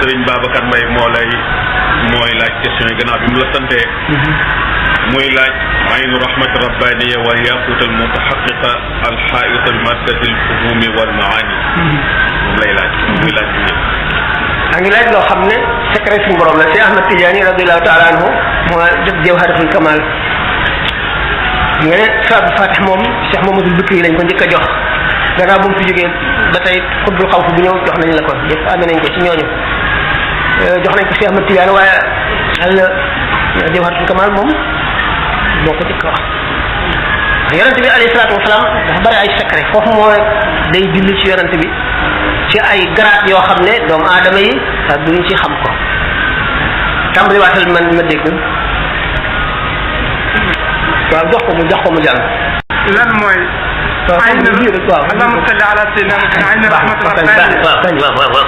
Sëriñ Babacar Mbaye mooy laaj question yi gannaaw bi mu la santee muy laaj aynu rahmat rabbaniya wal yaqut al mutahaqiqa al haita bi maddati al fuhumi wal maani moom lay laaj muy laaj bi a ngi laaj loo xam ne secret suñu borom la Cheikh Ahmad Tidiane radiallahu taala anhu moo def Jawharatul Kamal nga ne salaatu fatih moom Cheikh Mamadou Bikri lañ ko njëkk a jox gannaaw bu mu fi jógee ba tey xutbul xawf bu ñëw jox nañ la ko yëpp amee nañ ko ci ñooñu jox nañ ko Cheikh Ahmad Tidiane waaye Jawharatul Kamal moom moo ko njëkk a wax yonente bi alayhi salaatu wasalaam dafa bari ay secret foofu moo day julli ci yonente bi ci ay garaat yoo xam ne doomu aadama yi duñ ci xam ko tàmbali waatal man ma dégg waaw jox ko mu jàng lan mooy allahumma salli ala sayyidina waaw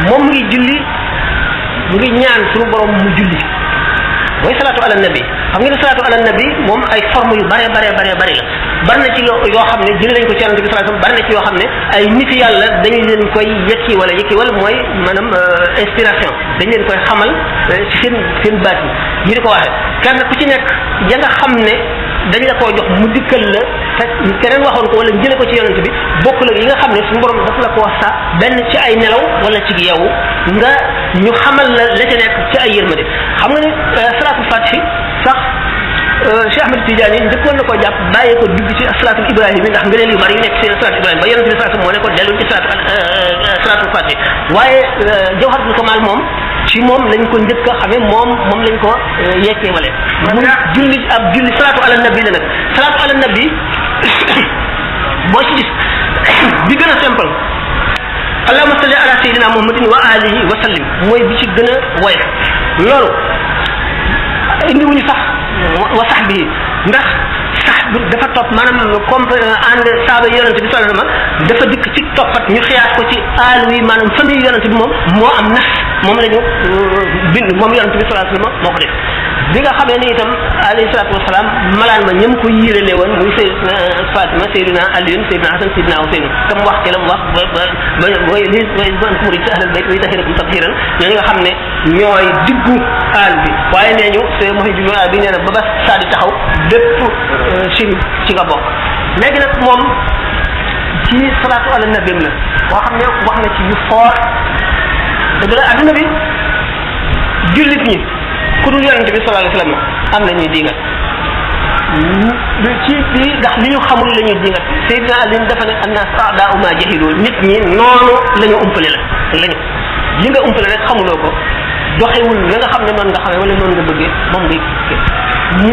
moom mu ngi julli mu ngi ñaan suñu borom mu julli mooy salaatu ala nabi xam nga ne salaatu ala nabi moom ay forme yu bare la bari na ci yoo xam ne jëlee nañ ko ci yonent bi sallallahu alayhi wasallam bari na ci yoo xam ne ay nit yàlla dañu leen koy yëkki wala mooy maanaam inspiration dañ leen koy xamal ci seen baat yi ñu di ko waxee kenn ku ci nekk ya nga xam ne dañ la koo jox mu dikkal la te keneen waxoon ko wala jëlee ko ci yonent bi bokkul ak yi nga xam ne suñu borom daf la ko wax sax benn ci ay nelaw wala ci yeewu nga ñu xamal la ca nekk ci ay yërmande xam nga ne salaatul fatihi sax Cheikh Ahmad Tidiane njëkkoon na koo jàpp bàyyee ko dugg ci salaatul ibrahim yi ndax ngëneel yu bari yu nekk ci salaatul ibrahim ba yonent bi sallallahu moo ne ko dellu ci salaatul fatihi waaye Jawharatul Kamal moom ci moom lañ ko njëkk a xamee moom lañ ko yekkee wale mu julli salaatu ala nabi la nag salaatu ala nabi boo ci gis bi gën a simple allahumma salli ala sayyidina muhammadin wa alihi wa sallim mooy bi ci gën a woyof loolu indiwuñu sax wa sahbihi ndax sax bi dafa topp maanaam comme ànd saaba yonente bi sallallahu alayhi wasallam dafa dikk ci toppat ñu xiyaas ko ci aalu yi maanaam famille yonente bi moom moo am nas moom la ñu bind moom yonente bi sallallahu alayhi wasallam moo ko def bi nga xamee ni itam alayhi salaatu wasalaam malaan ma ñëm ko yéerale woon muy Seydina Fatima Seydina Alioune Seydina Hasan Seydina Ousseynou tam wax ci la mu wax ba muri ci ahlal bayt way tahirakum tathiran ñooñu nga xam ne ñooy diggu aal bi waaye nee ñu c'est mooy bi nee na ba ba saa di taxaw bépp ci nga bokk léegi nag moom ci salaatu ala nabim la boo xam ne wax na ci yu fort dëgg la adduna bi jullit ñi ku dul yonente bi sallallahu alayhi wasallam am na ñuy dingat ci bi ndax li ñu xamul la ñuy dingat Seydina Ali dafa ne annas a'da'u ma jahilu nit ñi noonu la ñu umpale lañu li nga umpale rek xamuloo ko doxewul la nga xam ne noonu nga xamee wala noonu nga bëggee moom ngay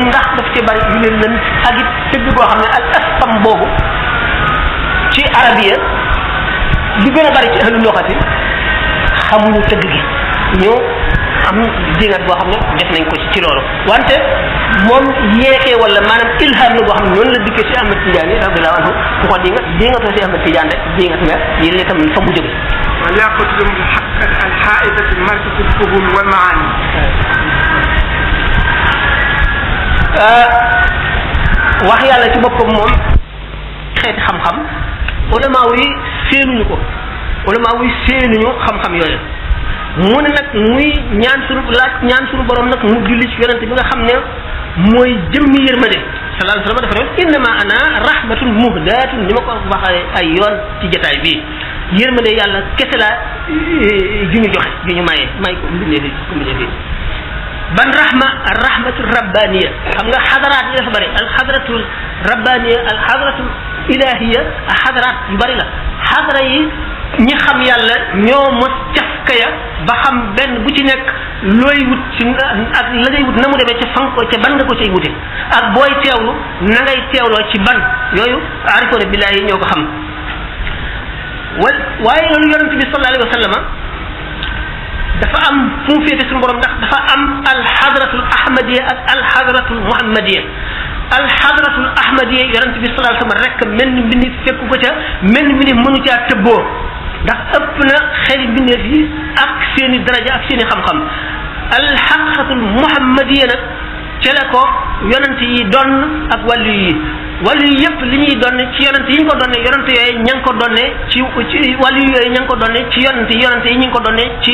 ndax daf ci bari yu leen lën ak it tëgg boo xam ne al astam boobu ci arabiya li gën a bari ci ahlu lughati xamuñu tëgg gi ñu am dingat boo xam ne def nañ ko ci loolu wante moom yeekee wala maanaam ilham la boo xam ne noonu la dikkee ci Ahmad Tidiane radiyallahu anhu ku ko dingatoo ci Ahmad Tidiane rek dingat nga yéen itam fa mu jóge والياقوت المحققة الحائطة بمركز الفهوم والمعاني wax yàlla ci boppam moom xeeti xam-xam ulama yi séenuñu ko ulama yi séenuñu xam-xam yooyu mu ne nag muy ñaan sunu borom nag mu julli ci yonente bi nga xam ne mooy jëmmi yërmande sallallahu alayhi wasallam dafa ne innama ana rahmatun muhdatun ni ma ko waxee ay yoon ci jotaay bii yërmande yàlla kese la ju ñu joxe ju ñu may ko mbindee fi ban rahmatu rabbaniya xam nga xadaraat yi dafa bëri al xadratu rabbaniya al xadratu ilahiya ak xadaraat yu bëri la xadara yi ñi xam yàlla ñoo mos cafkaya ba xam benn bu ci nekk looy wut ci ak la ngay wut na mu demee ca fan ko ca ban nga ko cay wute ak booy teewlu na ngay teewloo ci ban yooyu arifoone billahi yi ñoo ko xam waaye loolu yonente bi sallallahu alayhi wa sallama dafa am fu mu féete suñu borom ndax dafa am alxadratul ahmadiya ak alxadratul muhammadiya alxadratul ahmadiya yonente bi sallallahu alayhi wa sallam rek mel ni mbindi fekku ko ca mel ni mbindi mënu caa tëbboo ndax ëpp na xeli mbindeef yi ak seeni daraja ak seeni xam-xam alxadratul muhammadiya nag ca la ko yonente yi doon ak wàllu yi wàllu yu yëpp li ñuy donne ci yonent yi ñu ko donne yonent yooyu ña ngi ko donne ci wàllu yooyu ña ngi ko donne ci yonent yi ñu ngi ko donne ci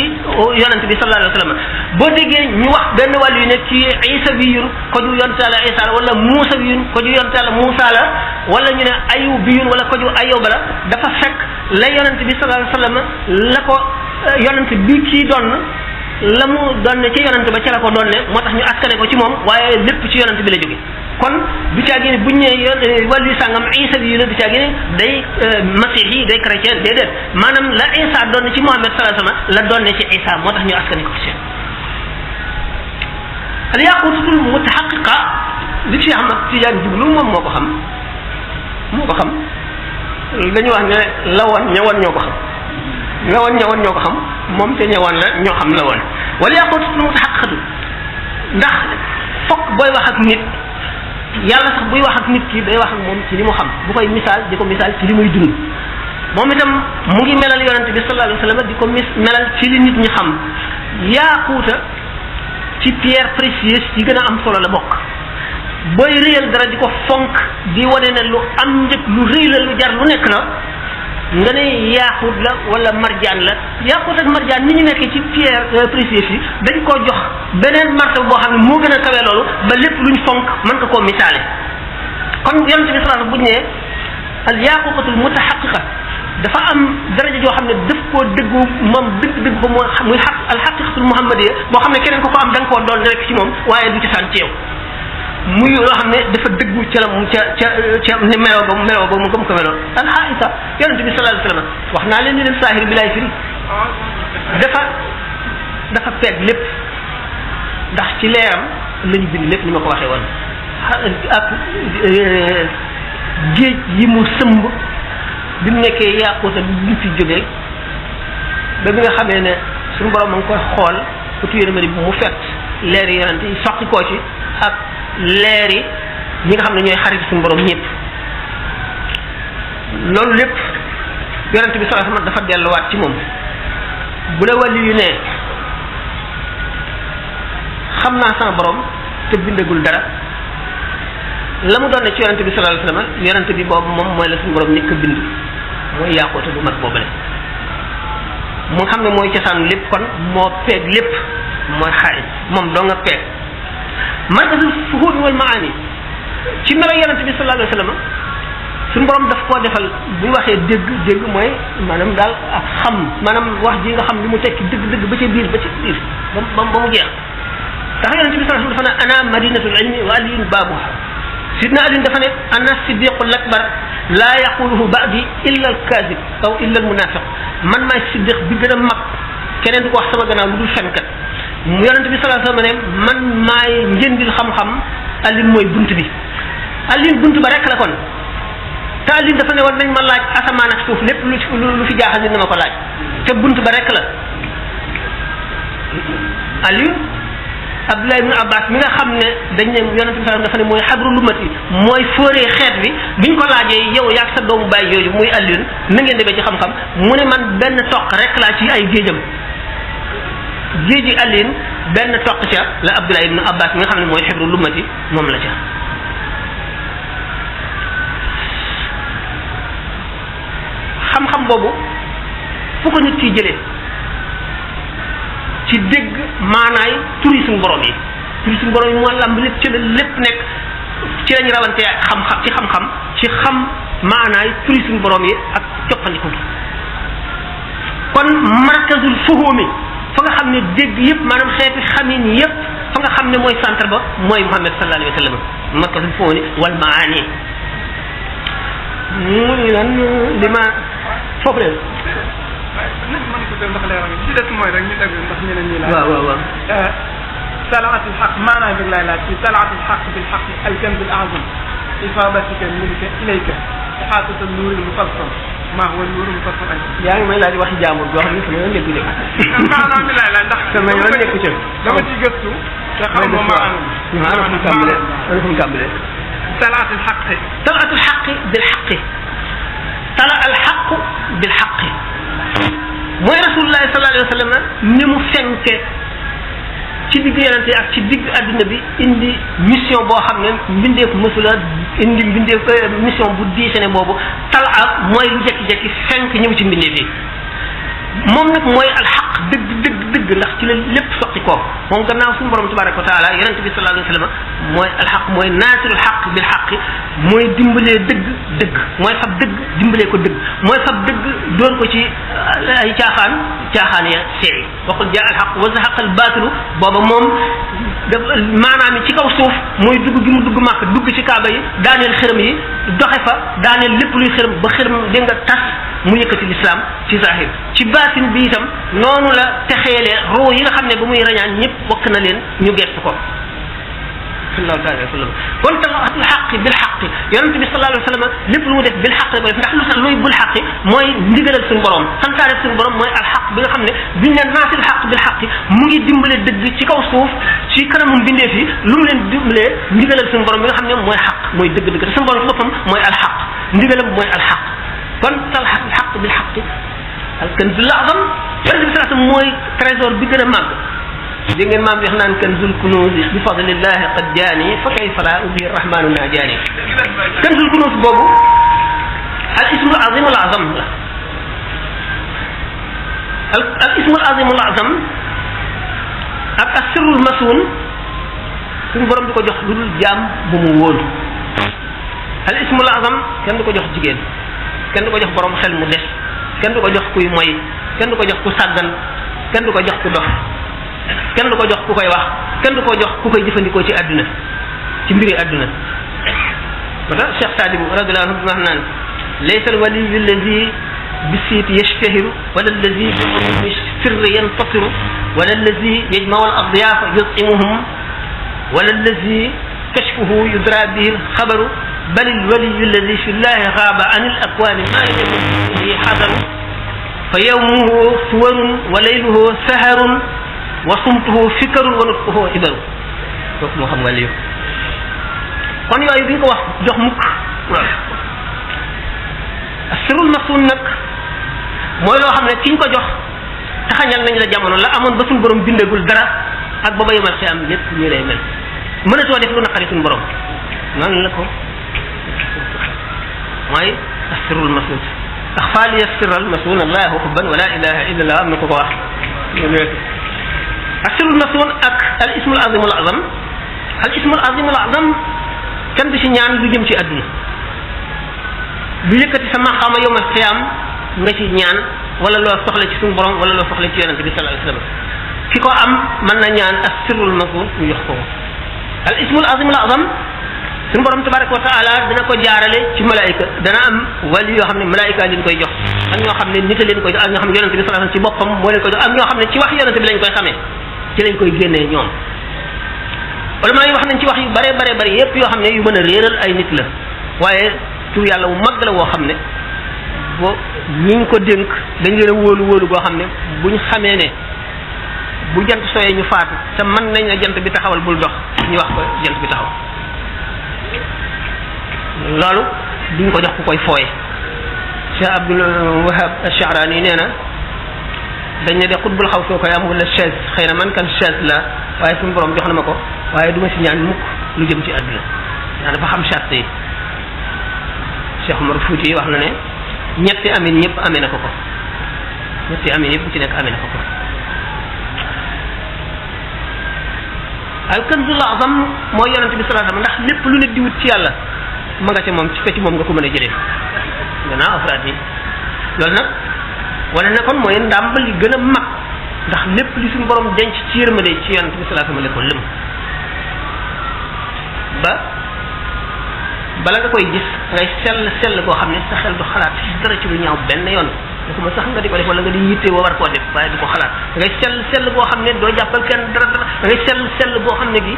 yonent bi sallallahu alayhi wa sallam boo déggee ñu wax benn wàllu yu ne ci Isa bi yun ko ju yonent Yàlla Isa la wala Muusa bi yun ko ju yonent Yàlla Muusa la wala ñu ne Ayub bi yun wala ko ju Ayuba la dafa fekk la yonent bi sallallahu alayhi wa sallam la ko yonent bi kii donn la mu donne ci yonent ba ca la ko donne moo tax ñu askane ko ci moom waaye lépp ci yonent bi la jóge kon du caa génne buñ ñëwee wàllu sàngam Isa bi yu ne du caa génne day masix yi day chrétien déedéet maanaam la Isa donne ci Muhammad sallallahu alayhi wasallam la donne ci Isa moo tax ñu askane ko ci al yaqutatul mutahaqiqa li ci Ahmad Tijaan jublu moom moo ko xam dañu wax ne la woon ñëwoon ñoo ko xam ñëwoon ñoo ko xam moom te ñëwoon la ñoo xam la woon wala yaqutatul mutahaqiqatu ndax fokk booy wax ak nit yàlla sax buy wax ak nit ki day wax ak moom ci li mu xam bu koy misaal di ko misaal ci li muy dund moom itam mu ngi melal yonente bi sallallahu alayhi wa sallam di ko melal ci li nit ñi xam yaaquuta ci pierre précieuse yi gën a am solo la bokk booy réyal dara di ko fonk di wane ne lu am njëg lu rëy la lu jar lu nekk la nga ne yaaquut la wala marjaan la yaaquut ak marjaan ni ñu nekkee ci pierre précieuse yi dañ koo jox beneen martaba boo xam ne moo gën a kawe loolu ba lépp luñ fonk mën nga koo misaale kon yonente bi sallallahu alayhi wasallam bu ñu nee al yaquqatul mutahaqiqa dafa am daraja joo xam ne daf koo dëggu moom dëgg ko muy al haqiqatul muhammadiyya boo xam ne keneen ko am da nga koo doon rek ci moom waaye du ci saan ci yow muy loo xam ne dafa dëggu ca la mu ca ni meloo ba mu gëm ko meloon alxaisa yonente bi sallallahu alayhi wasallam wax naa leen ni leen saahir bi laay firi dafa peeg lépp ndax ci leeram lañu bind lépp ni ma ko waxee woon ak géej yi mu sëmb bi mu nekkee yàquuta bi mu fi jógee ba bi nga xamee ne suñu borom ma ngi koy xool utu yërmande bi mu fett leeri yonente yi soqi koo ci ak leeri ñi nga xam ne ñooy xarit suñu borom ñëpp loolu lépp yonent bi sallallahu alayhi wasallam dafa delluwaat ci moom bu la wàlli yu ne xam naa sama borom te bindagul dara la mu doon ne ci yonent bi sallallahu alayhi wasallam yonent bi boobu moom mooy la suñu borom njëkk a bind mooy yaaquuta bu mag boobale mu xam ne mooy cosaanu lépp kon moo peeg lépp mooy xarit moom doo nga peeg markazul fuhum wal maani ci melo yonente bi sallallahu alayhi wasallam suñu borom daf koo defal buy waxee dégg mooy maanaam daal ak xam maanaam wax ji nga xam li mu tekki dëgg ba ca biir ba mu jeex ndax yonente bi sallallahu alayhi wasallam dafa ne ana madinatul ilmi wa aliyun baabuha sidna Ali dafa ne ana siddiqul akbar laa yaquluhu ba'di illa al kadib aw illa al munafiq man maay siddiq bi gën a mag keneen du ko wax sama gannaaw lu dul fenkat yonent bi sallallahu alayhi wasallam ne man maay njëndil xam-xam Alioune mooy bunt bi Alioune bunt ba rek la kon te Alioune dafa ne woon nañ ma laaj asamaan ak suuf lépp lu fi jaaxal nit na ma ko laaj te bunt ba rek la Alioune Abdullah ibn Abbas mi nga xam ne dañ ne yonent bi sallallahu alayhi wasallam dafa ne mooy xabru lumati mooy fóoree xeet bi biñ ko laajee yow yaag sa doomu baay yooyu muy Alioune na ngeen demee ci xam-xam mu ne man benn toq rek laa ci ay géejam géeji Alioune benn toq ca la Abdullah ibn Abbas mi nga xam ne mooy xibru lumati moom la ca xam-xam boobu fu ko nit kiy jëlee ci dégg maanaay turi suñu borom yi moo lamb lépp ci la lépp nekk ci lañu rawante xam-xam ci xam-xam ci xam maanaay turi suñu borom yi ak coppandiku gi kon markazul fuhumi fa nga xam ne dégg yëpp maanaam xeeti xamin yëpp fa nga xam ne mooy centre ba mooy Muhammad sallallahu alayhi wa sallam markazul fuhumi wal maani mu ngi naan li ma foofu leen mën ko def ndax leeral ci des mooy rek ñu dégg ndax ñeneen ñi laaj waaw salaatul xaq maanaam bi lay laaj ci salaatul xaq bil xaq al kanz al a'zam ifadatika minka ilayka ihatatu nur al mufassal ma huwa nur al mufassal yaa ngi may laaj waxi jaamur joo xam ne sama yoon nekku maanaam bi lay laaj ndax sama yoon nekku ci dama ci gëstu te xam mo fu mu tàmbalee salaatul xaq salaatul xaq bil xaq tala al xaq bil xaq mooy rasulullah sallallahu alayhi wa sallam ni mu fenke ci digg yonent yi ak ci digg adduna bi indi mission boo xam ne mbindeef mësula indi mbindeef mission bu diise ne boobu talaa mooy lu jekki-jekki fenk ñëw ci mbindeef yi moom nag mooy alxaq dëgg ndax ci la lépp soqi ko moom gannaaw suñu borom tabaraka wa taala yonent bi sallallahu alayhi wa sallam mooy alxaq mooy naasirul xaq bil xaqi mooy dimbalee dëgg mooy fab dëgg dimbalee ko dëgg mooy fab dëgg doon ko ci ay caaxaan ya seey waxul jaa alxaq wa zahaqa al baatilu booba moom maanaam ci kaw suuf mooy dugg gi mu dugg màkk dugg ci kaaba yi daaneel xërëm yi doxe fa daaneel lépp luy xërëm ba xërëm di nga tas mu yëkkati lislaam ci zahir ci baatin bi itam noonu la texeele ruu yi nga xam ne ba muy rañaan ñëpp wakk na leen ñu gestu ko sallallahu alayhi wa sallam kon talaatul xaqi bil xaqi yonent bi sallallahu alayhi wa sallam lépp lu mu def bil xaqi ko def ndax lu tax luy bil xaqi mooy ndigalal suñu borom santaane suñu borom mooy alxaq bi nga xam ne biñ ne naasil xaq bil xaqi mu ngi dimbale dëgg ci kaw suuf ci kanamu mbindeef yi lu mu leen dimbalee ndigalal suñu borom bi nga xam ne mooy xaq mooy dëgg-dëgg te suñu borom ci boppam mooy alxaq ndigalam mooy alxaq kon talaatul xaq bil xaqi al kanzul azam yonent bi sallallahu alayhi wa sallam mooy trésor bi gën a màgg dégg ngeen maam wax naan kanzul kunuuz bi fadlillahi qad jaani fa kayfa laa ubi rahmanu najaani kanzul kunuuz boobu al ismul azimul azam la al ismul azimul azam ak asirul masuun suñu borom di ko jox lu dul jaam bu mu wóolu al ismul azam kenn du ko jox jigéen kenn du ko jox borom xel mu des kenn du ko jox kuy moy kenn du ko jox ku sàggan kenn du ko jox ku dof kenn du ko jox ku koy wax kenn du ko jox ku koy jëfandikoo ci àdduna ci mbiri àdduna wala Cheikh Sadim radiyallahu anhu wax naan laysa alwaliyu allazi bisiiti yashtahiru wala allazi bi sirri yantasiru wala allazi yajmau al adyafa yutimuhum wala allazi kashfuhu yudra bihi alxabaru bal alwaliyu allazi fi llahi xaaba an al akwani ma yajabu bihi xadaru fa yawmuhu suwarun wa layluhu saharun wa sumtuhu fikkarun wa nutquhu ibaru kooku moo xam nga lii kon yooyu bi ñu ko wax jox mukk waaw asirul masuun nag mooy loo xam ne ki ñu ko jox taxañal nañ la jamono la amoon ba suñu borom bindagul dara ak ba ba yemal si am lépp ñu lay mel mënatoo def lu naqari suñu borom noonu la ko mooy asirul masuun axfaa liya sirral masuun allahu xubban wa la ilaha illa allah am na ko ko wax asirul masuun ak al ismul azimul azam al ismul azimul azam kenn du ci ñaan lu jëm ci àdduna lu yëkkati sa maqaama yawmal qiyaam nga ci ñaan wala loo soxla ci suñu borom wala loo soxla ci yonente bi sallallahu alayhi wasallam ki ko am mën na ñaan asirul masuun ñu jox ko al ismul azimul azam suñu borom tabaraka wa taala dina ko jaarale ci malaayika dana am wali yoo xam ne malaayika leen koy jox ak ñoo xam ne nit a leen koy jox ak ñoo xam ne yonente bi sallallahu alayhi wasallam ci boppam moo leen koy jox ak ñoo xam ne ci wax yonente bi lañ koy xamee ci lañ koy génnee ñoom wala maa ngi wax nañ ci wax yu bare yépp yoo xam ne yu mën a réeral ay nit la waaye tur yàlla wu mag la woo xam ne bo ñiñ ko dénk dañ leen a wóolu goo xam ne buñ xamee ne bu jant sooyee ñu faatu te mën nañ ne jant bi taxawal bul dox ñu wax ko jant bi taxaw loolu duñ ko jox ku koy fooye Cheikh Abdul Wahab Ash-Sha'rani nee na dañ ne de xutbul xaw soo koy am wala chaise xëy na man kan chaise la waaye suñu borom jox na ma ko waaye du ma si ñaan mukk lu jëm ci àdduna daa dafa xam charte yi Cheikh Omar Fouti wax na ne ñetti amin ñëpp amee na ko ñetti amin yëpp bu ci nekk amee na ko al kanzul azam mooy yonente bi sallallahu alayhi wasallam ndax lépp lu nit di wut ci yàlla ma nga ca moom ci moom nga ko mën a jëlee gannaaw afraad yi loolu nag wane na kon mooy ndàmbal li gën a mag ndax lépp li suñu borom denc ci yërmande ci yonent bi sallallahu alayhi wasallam ko lëm ba bala nga koy gis ngay sell boo xam ne sa xel du xalaat dara ci lu ñaaw benn yoon waxuma sax nga di ko def wala nga di yitte boo war koo def waaye du ko xalaat ngay sell boo xam ne doo jàppal kenn dara da ngay sell boo xam ne gi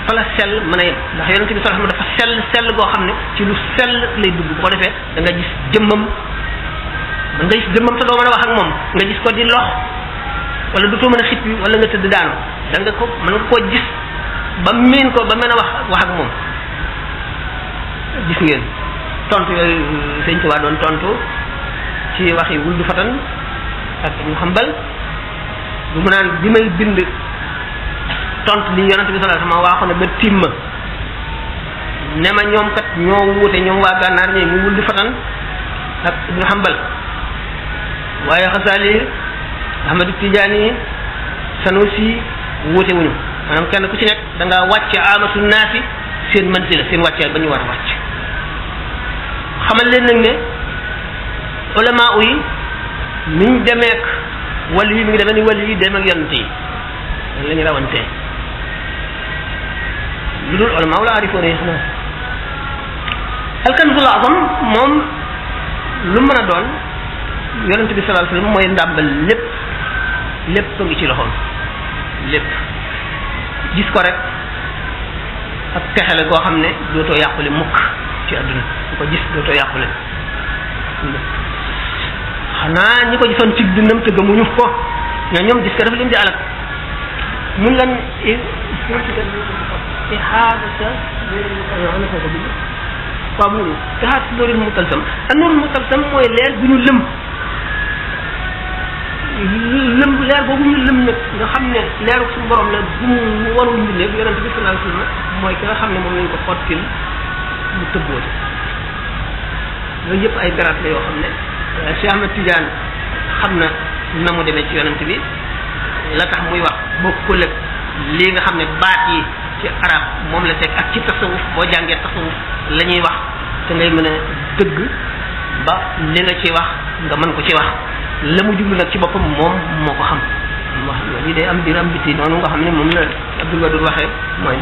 fa la sell mën a yem ndax yonent bi sallallahu alayhi wasallam dafa sell boo xam ne ci lu sell lay dugg bu ko defee da nga gis jëmmam man nga gis jëmmam te doo mën a wax ak moom nga gis ko di lox wala du too mën a xit bi wala nga tëdd daanu da nga ko mën nga koo gis ba miin ko ba mën a wax ak moom gis ngeen tontu yooyu sëñ Tuubaa doon tontu ci wax yi wul du fatan ak ñu xambal bu mu naan bi may bind tontu li yonent bi sallallahu alayhi wasallam waxoon na ba timma ne ma ñoom kat ñoo wuute ñoom waa gànnaar ñi mu wuldi fatan ak Ibnu Hanbal waaye Xasaali Ahmadu Tijaani Sanusi wuute wuñu maanaam kenn ku ci nekk da ngaa wàcce amatu naasi seen manzila seen wàcce ba ñu war a wàcc xamal leen nag ne ulama yi niñ demeek wali yi mi ngi demee ni wali yi dem ak yonent yi dañ la ñu rawantee lu dul ulama la arifoon yi xanaa alkanzul azam moom lu mën a doon yonent bi sallallahu alayhi wasallam mooy ndàmbal lépp a ngi ci loxoom lépp gis ko rek ak texe la goo xam ne dootoo yàqule mukk ci àdduna ku ko gis dootoo yàqule xanaa ñi ko gisoon ci dundam te gëmuñu ko ñoom gis ko dafa leen di alal mun lan waaw mu ihaat nuuril mutalsam ak nuuril mutalsam mooy leer bu ñu lëm leer boobu ñu lëm nag nga xam ne leeru suñu borom la bu mu warul mbindee bu yonente bi sallallahu alayhi wasallam mooy ki nga xam ne moom lañ ko xottil mu tëbboo ci yooyu yëpp ay garaat la yoo xam ne Cheikh Ahmed Tidiane xam na na mu demee ci yonent bi la tax muy wax bokkul ak lii nga xam ne baat yi ci arab moom la teg ak ci tasawuf boo jàngee tasawuf la ñuy wax te ngay mën a dëgg ba li nga ci wax nga mën ko ci wax la mu jublu nag ci boppam moom moo ko xam wax lii day am biir am biti noonu nga xam ne moom la Abdul Wadud waxee mooy